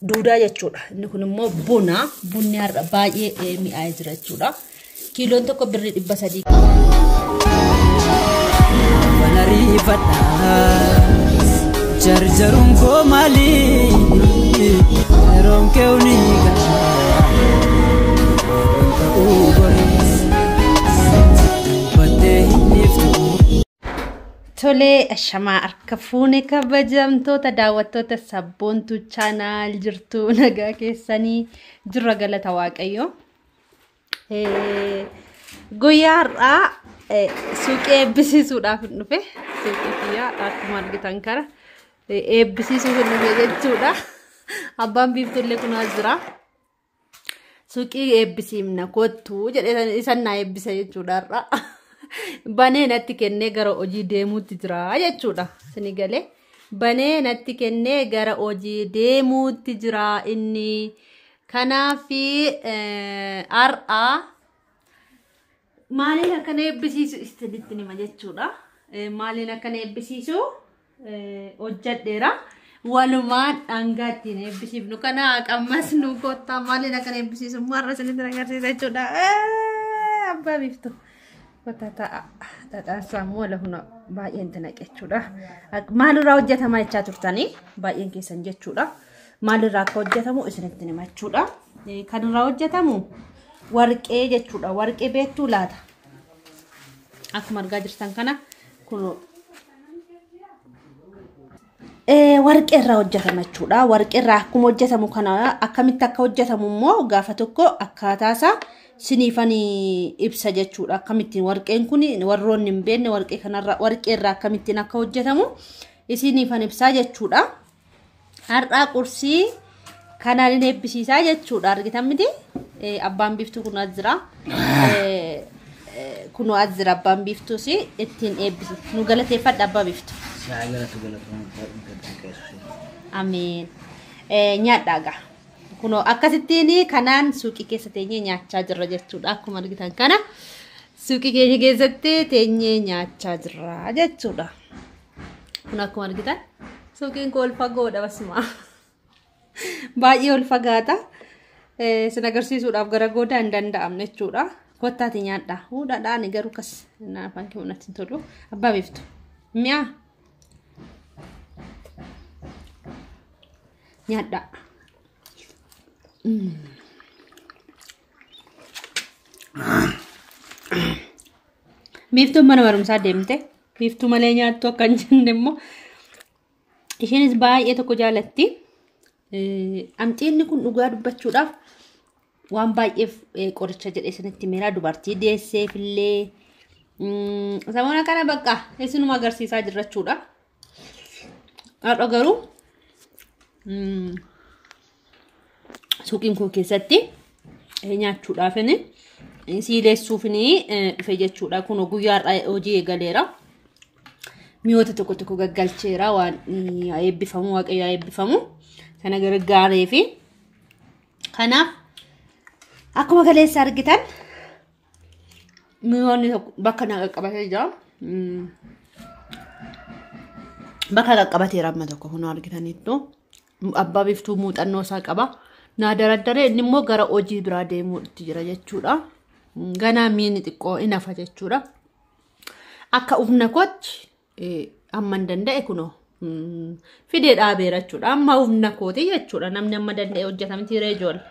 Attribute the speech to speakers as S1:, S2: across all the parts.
S1: Duudaa jechuudha. Inni kun immoo buna. Bunni har'a baay'ee mi'aayee jira jechuudha. Kiiloon tokko birrii 300.
S2: Jarjaruun koo maali? Yeroon kee ni gala. Ta'uu goree battee hin iftu.
S1: Tolee, ashamaa harka fuune kabajamtoota daawwattoota Sabboontuu Channel jirtu, nagaa keessanii? Jirra, galata Waaqayyo. Guyyaa har'aa suuqii eebbisiisuudhaaf hin dhufe. Suuqii kiyyaa akkuma argitan kana eebbisiisuuf hin dhufe jechuudha. Abbaan biiftuullee kunoo as jira. Suuqii eebbisiifna kottuu jedhee isan naa eebbisa jechuudha har'a. Banee natti kennee gara hojii deemuutti jira jechuudha. Sini galee banee natti kennee gara hojii deemuutti jira inni. Kanaaf har'a maaliin akkana eebbisiisu isinitti hima jechuudha. Maaliin akkana eebbisiisu hojjedheera. Walumaan dhangaa ittiin eebbisiifnu kana qammas nu kottaa. Maaliin akkana eebbisiisu immoo har'a isinitti agarsiisa jechuudha. Abbaa biiftu. Kottaa ta'a. Dhadhaansaa immoo lafuna baay'een naqe jechuudha. Maalirraa hojjetama jechaa turtanii baay'een keessan jechuudha. Maalirraa akka hojjetamu isinitti hima jechuudha. Kan irraa hojjetamu warqee jechuudha. Warqee beektuu laata? Akkuma argaa jirtan kana kun warqee irraa hojjetama jechuudha. Warqee irraa akkuma hojjetamu kana akkamitti akka hojjetamu immoo gaafa tokko akkaataa isaa siniifan ibsa jechuudha. Akkamittiin warqeen kun, warroonni hin beekne, warqee kanarraa, warqee irraa akkamittiin akka hojjetamu isiniifan ibsaa jechuudha. Har'aa qursii kanaan hin eebbisiisaa jechuudha. Argitan miti? Abbaan biiftuu kun as jira. Kun as jira, abbaan biiftuus ittiin eebbisi. Nu galateeffadha, abbaa biiftuu.
S3: Galatu galatu.
S1: Ameen. Nyaadhaa gaa. Kunoo akkasittiin kanaan suuqii keessa teenyee nyaachaa jirra jechuudha. Akkuma argitan kana suuqii keenya keessatti teenyee nyaachaa jirra jechuudha. Kun akkuma argitan suuqiin kun ol fagoodha basuma. Baay'ee ol fagaata. Sin agarsiisuudhaaf gara goodaa hin danda'amne jechuudha. Kottaati nyaadhaa. Huudhaadhaan garuu kas afaan kee natti hin tolu. Abbaa biiftu. Mi'a. Nyaadhaa. Biiftuun mana barumsaa deemte. Biiftuu malee nyaattu akka hin jenne immoo isheenis baay'ee tokko jaalatti. Amxiinni kun dhugaa dubbachuudhaaf waan baay'eef qoricha jedhee isinitti miira dubartii deesseefillee samoona kana bakka isinuma agarsiisaa jirra jechuudha. Har'a garuu suuqiin koo keessatti nyaachuudhaafini siileessuufini dhufe jechuudha. Kun guyyaa har'aa hojii eegaleera. Mi'oota tokko tokko gaggalcheera, waan eebbifamu, Waaqayyo haa eebbifamu. Sana gargaaree fi kanaaf akkuma kaleessa argitan mi'oonni tokko bakka na qaqqabatee jira. Bakka qaqqabateera amma tokko kun argitaniittu. Abbaa biiftuu muuxannoo isaa qaba. Naa daraddaree inni immoo gara hojii biraa deemuutti jira jechuudha. Ganaa miini xiqqoo in hafa jechuudha. Akka humna kootti amma hin danda'e kunoo fidee dhaabeera jechuudha. Amma humna kooti jechuudha. Namni amma danda'e hojjeta miti ree ijoollee?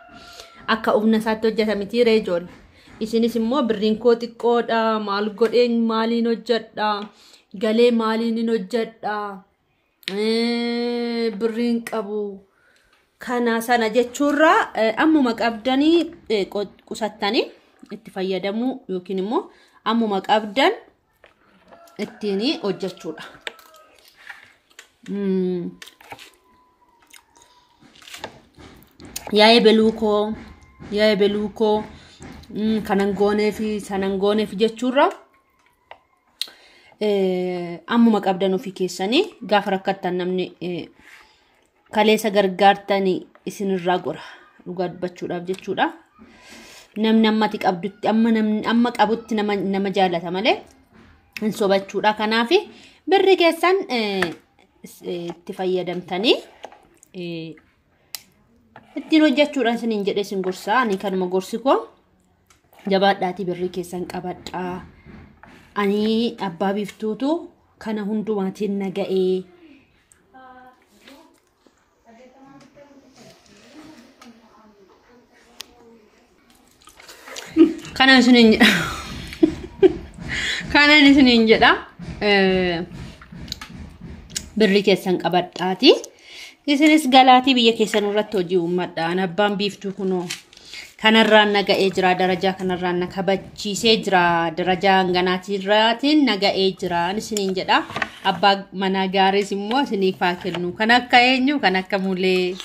S1: Akka humna isaatti hojjeta miti ree ijoollee? Isinis immoo birriin koo xiqqoodha. Maal godheen, maaliin hojjedha? Galee maaliin hin hojjedha? Birriin qabu. Kana sana jechuurraa ammuma qabdanii qusattanii itti fayyadamuu yookiin immoo ammuma qabdan ittiin hojjechuudha. Yaa'ee beluu koo, yaa'ee beluu koo, kanan goonee fi sanan gooneef jechuurra ammuma qabdan ofii keessanii gaafa rakkattan namni kaleessa gargaartanii isinirraa gora, dhugaa dubbachuudhaaf jechuudha. Namni ammati qabdutti, amma namni amma qabutti nama jaalata malee hin sobachuudha. Kanaaf birri keessan itti fayyadamtanii Ittiin hojjechuudhaan isiniin jedhee isin gorsaa. Ani kanuma gorsi koo jabaadhaatii birrii keessan qabadhaa. Ani abbaa biiftuutu kana hundumaatiin na ga'ee. Kanan isiniin jedha. Kanan isiniin jedha. Birrii keessan qabadhaati. Isinis galaatii biyya keessan irratti hojii uummadha. Ani abbaan biiftuu kunoo kanarraan na ga'ee jira. Darajaa kanarraan na kabachiisee jira. Darajaa hanganaatirraatiin na ga'ee jira. Ani isiniin jedha. Abbaa manaa gaariis immoo isiniif haa kennu. Kan akka eenyu? Kan akka Mulee.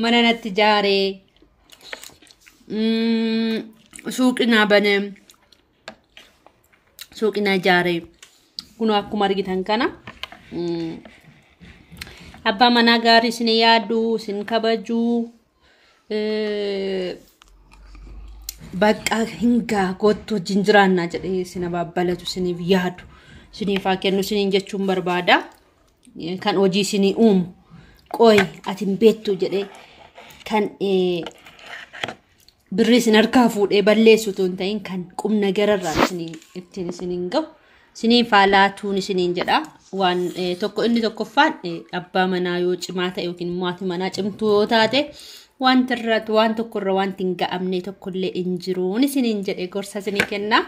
S1: Mana natti ijaaree. Suuqii naa banee. Suuqii naa ijaaree. Kunoo akkuma argitan kana. Abbaa manaa gaarii isin yaadu, isin kabaju, bakka hin gaa kottu wajjin jiraannaa jedhee isin abaabbalatu, isiniif yaadu, isiniif haa kennu isiniin jechuun barbaada. Kan hojii isinii uumu, qoy ati hin beektu jedhee kan birrii isin harkaa fuudhee balleessu otoo hin ta'in kan qubna gararraan isiniin ittiin isiniin gahu isiniif haa laatuun isiniin jedha. Waan tokko inni tokkoffaan abbaa manaa yoo cimaa ta'e yookiin immoo haati manaa cimtuu yoo taate wanti irratti waan tokkorra wanti hin ga'amne tokkollee hin jiruun isiniin jedhe gorsa isinii kenna.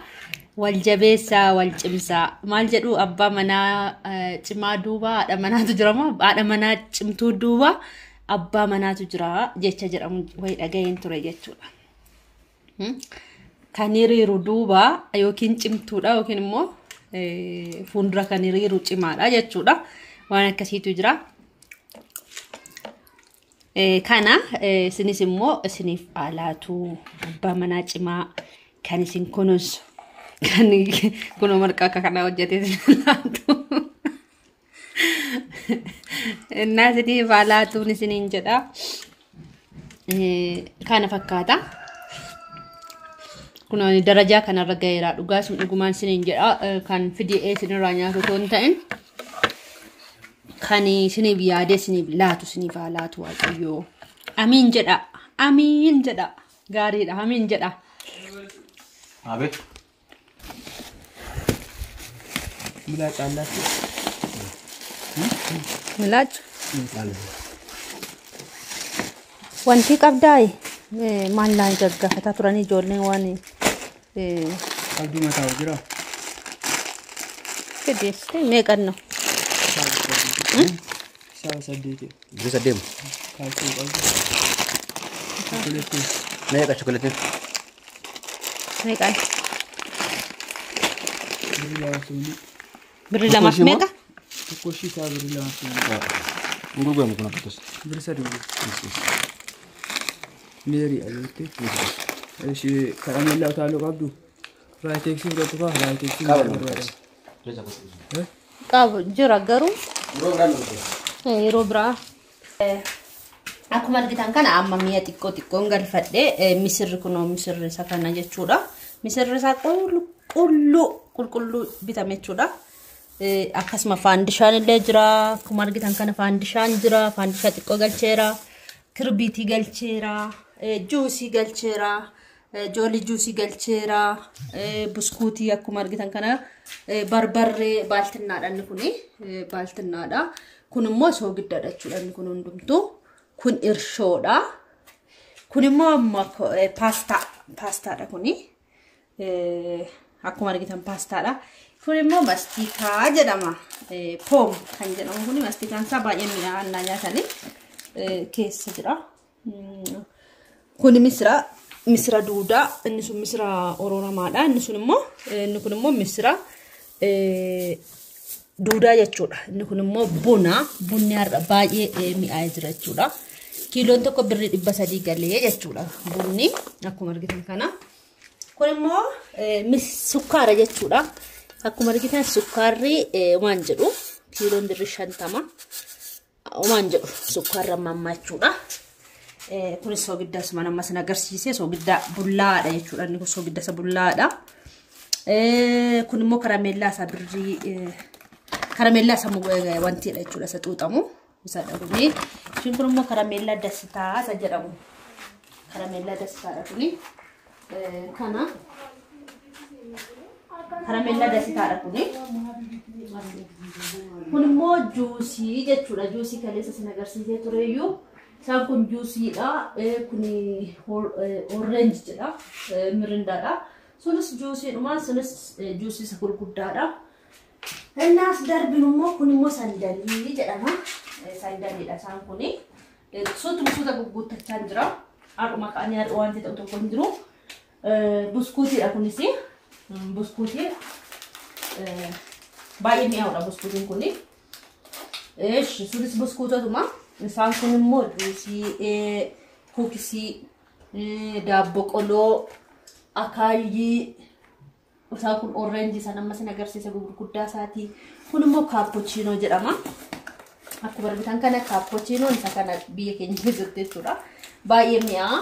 S1: Wal jabeessaa, wal cimsaa. Maal jedhu abbaa manaa cimaa duuba haadha manaatu jira moo haadha manaa cimtuu duuba abbaa manaatu jira jecha jedhamu wayii dhaga'een ture jechuudha. Kan hiriiru duuba yookiin cimtuudha yookiin immoo fuuldura kan hiriiru cimaadha jechuudha. Waan akkasiitu jira. Kana isinis immoo isiniif haalaatu abbaa manaa cimaa kan isin kunuunsu kan kunoo marqaa akka kanaa hojjetee isin laatu. Innaa isiniif haalaatuun isiniin jedha. Kana fakkaata. Kun darajaa kanarra ga'eera dhugaa sun dhugumaan isiniin jedha kan fidee isinirraa nyaatu otoo hin ta'in kan isiniif yaadee isiniif laatu isiniif haa laatu Waaqayyoo. Amiin jedha. Amiin jedha. Gaariidha. Amiin jedha.
S3: Abeet.
S2: Milaacaa allaatti.
S1: Milaacu. Wanti qabdaa maal naan gaggaafataa turan ijoolleen waan
S2: Qabduu mataa jira.
S1: Fideessite meeqan no?
S2: Sa'a 8.
S3: Bisa deemu.
S2: Kaalsii qabdu. Chokoleetii.
S3: Meeqa chokoleetiin?
S1: Meeqan?
S2: Birrii 2 sumni.
S1: Birri lamaaf meeqa?
S2: Tokko ishii isaa birrii 2 sumni.
S3: Hin gurguramu kun akkatus.
S2: Birrii 3. Meerii ayyootti. Ishee karameellaa utaaloo qabdu. Raayiteeksii fudhatu faa raayiteeksii
S3: Qaba.
S2: barbaada.
S1: Qabu jira garuu
S3: Yeroo biraan dhufe.
S1: Yeroo biraa. Akkuma argitan kana amma mi'a xiqqoo xiqqoon galfadhee misirri kunoo misirri isa kana jechuudha. Misirri isaa qulqulluu qulqulluu bitame jechuudha. Akkasuma faandishaan illee jira. Akkuma argitan kana faandishaan jira. Faandishaa xiqqoo galcheera. Kirbiitii galcheera. Juusii galcheera. Joolii juusii galcheera. Buskuutii akkuma argitan kana barbarree baaltinnaadha inni kuni. Baaltinnaadha. Kun immoo soogiddaadha jechuudha inni kun hundumtuu. Kun irshoodha. Kun immoo paastaa. Paastaadha kuni. Akkuma argitan paastaadha. Kun immoo mastiikaa jedhama. Poom kan jedhamu kuni mastiikaan isaa baay'ee mi'aawaa nyaatanii keessa jira. Kuni misira misira duudaa inni sun misira ororamaadha. Inni sun immoo inni kun immoo misira duudaa jechuudha. Inni kun immoo buna. Bunni har'a baay'ee mi'aayee jira jechuudha. Kiiloon tokko birrii 300 galee jechuudha. Bunni akkuma argitan kana. Kun immoo sukkaara jechuudha. Akkuma argitan sukkaarri waan jedhu kiiloon birrii 50 waan jedhu sukkaarra ammaa jechuudha. Kunis soogidda asuma amma sin agarsiise soogidda bullaadha jechuudha. Inni kun soogidda isa bullaadha. Kun immoo karameellaa isa birrii karameellaa isa wantiidha jechuudha isa xuuxamu. Isadha kuni. Ishiin kun immoo karameellaa Dasitaa isa jedhamu. Karameellaa Dasitaadha kuni. Kana karameellaa Dasitaadha kuni. Kun immoo juusii jechuudha. Juusii kaleessa sin agarsiisee tureyyuu. Isaan kun juusiidha. Kuni orange jedha. Mirindaadha. Sunis juusiidhuma. Sunis juusii isa gurguddaadha. Innaas darbinu immoo kun immoo sandalii jedhama. Sandaliidha isaan kuni. Suutuma suuta gugguuttachaa jira. Har'uma ka'anii har'a wanti ta'u tokko hin jiru. Buskuutiidha kunis. Buskuutii baay'ee mi'aawudha buskuutiin kuni. Eesh, sunis buskuutotuma. Isaan kun immoo juusii, kuukisii, daabboo qoloo, akaayyii. Isaan kun orange san amma sin agarsiisa gurguddaa isaatii. Kun immoo kaappuchiinoo jedhama. Akkuma argitan kana kaappuchiinoon isa kana biyya keenya keessatti jechuudha. Baay'ee mi'aa.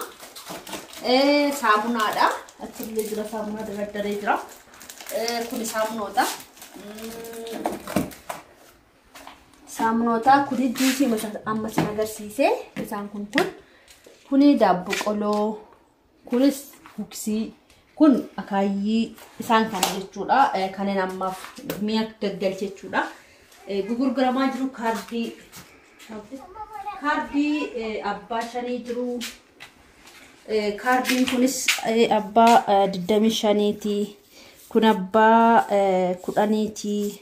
S1: Saamunaadha. Achillee jira, saamunaa dardaree jira. Kuni saamunoota. Saamunoota kuni juusii amma sin agarsiise. Isaan kun kuni daabboo qoloo, kunis kuukisii, kun akaayyii, isaan kana jechuudha. Kanneen ammaaf mi'a gaggalche jechuudha. Gurguramaa jiru kaardii abbaa 5 jiru. Kaardiin kunis abbaa 25ti. Kun abbaa 10ti.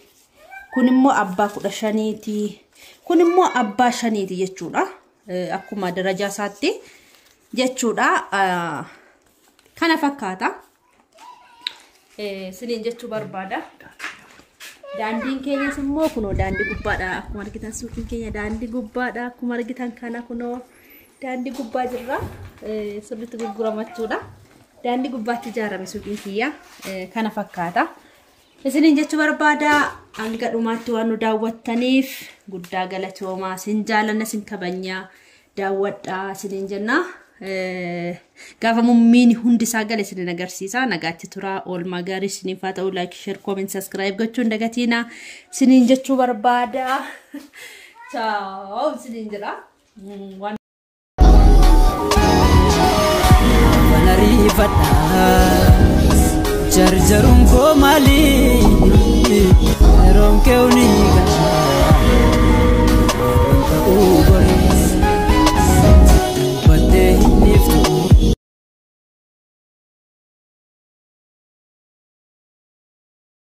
S1: Kun immoo abbaa 15ti. Kun immoo abbaa 5ti jechuudha. Akkuma darajaa isaatti jechuudha. Kana fakkaata. Siniin jechuu barbaada. Daandiin keenyas immoo kunoo daandii gubbaadha. Akkuma argitan suuqiin keenya daandii gubbaadha. Akkuma argitan kana kunoo daandii gubbaa jirra. Sirriitti gurguramachuudha. Daandii gubbaatti ijaarame suuqiin kiyya. Kana fakkaata. Isiniin jechuu barbaada. Hanga dhumaatti waan nu daawwattaniif guddaa galatoomaa. Sin jaalanna, sin kabajnaa, daawwadhaa isiniin jenna. Gaafa mummiin hundi isaa gale isinin agarsiisa. Nagaatti turaa, oolmaa gaarii isiniif haa ta'u. Like, share, comment, subscribe gochuun dagatiina isiniin jechuu barbaada. Ciao isiniin jedha. Waan
S4: Ariifadha jarjaruun koo maalii?